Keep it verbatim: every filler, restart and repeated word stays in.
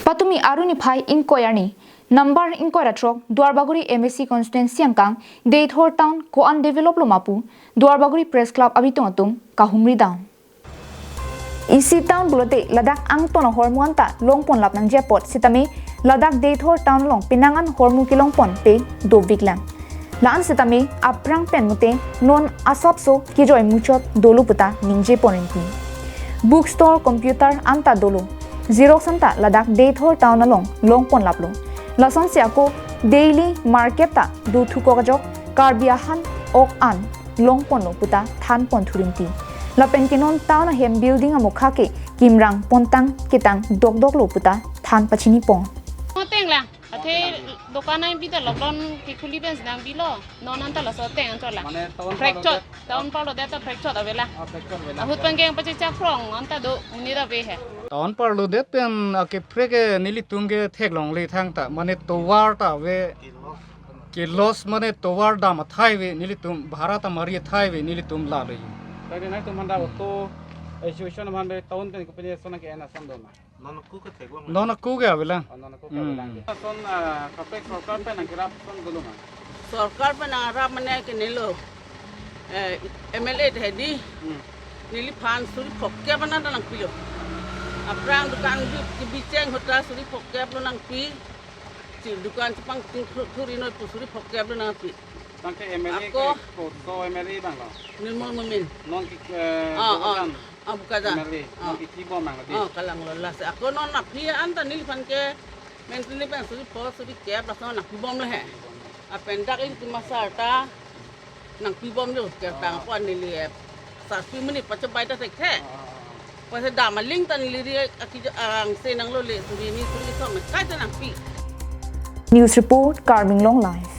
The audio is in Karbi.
Patumi arni phai ingkoi arni, number ingkoi ra throk, Duarbagori M A C constituency angkang, Deithor town ko-an develop lo ma pu, Duarbagori Press Club abitung atum kahumri dam. Isi town pulote ladak angton ahormu anta longpon lap nangji apot sitame ladak Deithor town along penang an hormu kelongpon pe dovik lang. La-an sitame aphrang pen mute non asapso kejoi muchot dolo puta ningje pon rinti. Book store, computer anta dolo. Xerox anta ladak Deithor town along longpon laplo. Lasonsi ako daily market ta dothu kok ajok Karbi ahan ok an longponlo puta thanpon thurinti. Lapen ke non town ahem building amokha ke kimrang pontang ketang dokdok lo puta than pachini pon. Ateng lang, athe dokan nangbi ta lockdown kekhuli pen si nangbi lo, non anta laso ateng anchot lang. Mane town Prekchot, parlo det, town parlo det ta prekchot ave lang. Ah, prekchot ave lang. Ahut pen keng pachechak phrong anta do, monit ave he. Town parlo det pen akeprek ke nelitum ke theklongle thangta, mane tovar ta ave. Ke loss mane tovar dam athai ave nelitum, bhara ta mari athai ave nelitum lalo. Tadi nangtum aphan ta auto association aphan ta town pen kopine ason ke-en ason do ma? Non ako ke theklong. Non ako ke ave lang. Oh, non ako ke ave lang. Hmm. Ason, ah, kaprek sorkar pen nangkerap ason dolo ma? Sorkar pen nangrap mane ke nelo. Eh, M L A ta hedi. Hmm. Neliphan suri phongo ke mana ta nangpilo. Aphrang dukan bi, kebicheng ahut ta suri phongo lo nangpi. Chi dukan chepangting thur, thur inoi pu suri phongo lo nangpi. Tangte M L A ako ke koso M L A abang lo? Nirmal Momin. Non ke, eh, ah, ah, Bokajan. Ah, Bokajan. M L A. Ah. Non ke kibom nang di. Ah, kalang lo lasi. Ako non aphi anta neliphan ke mentri ni pen suri phongo suri kep lason nangpibom lo he. Lapen dak ilitum asar ta nangpibom lo kertang, ah, pon neli, eh, sarpi muni pachebai ta thekthe. Ah, ah, ah. Pase dam aling ta neli ri aki angse nanglo le suri ni suri som kai ta nangpi. News report, Karbi Anglong Live.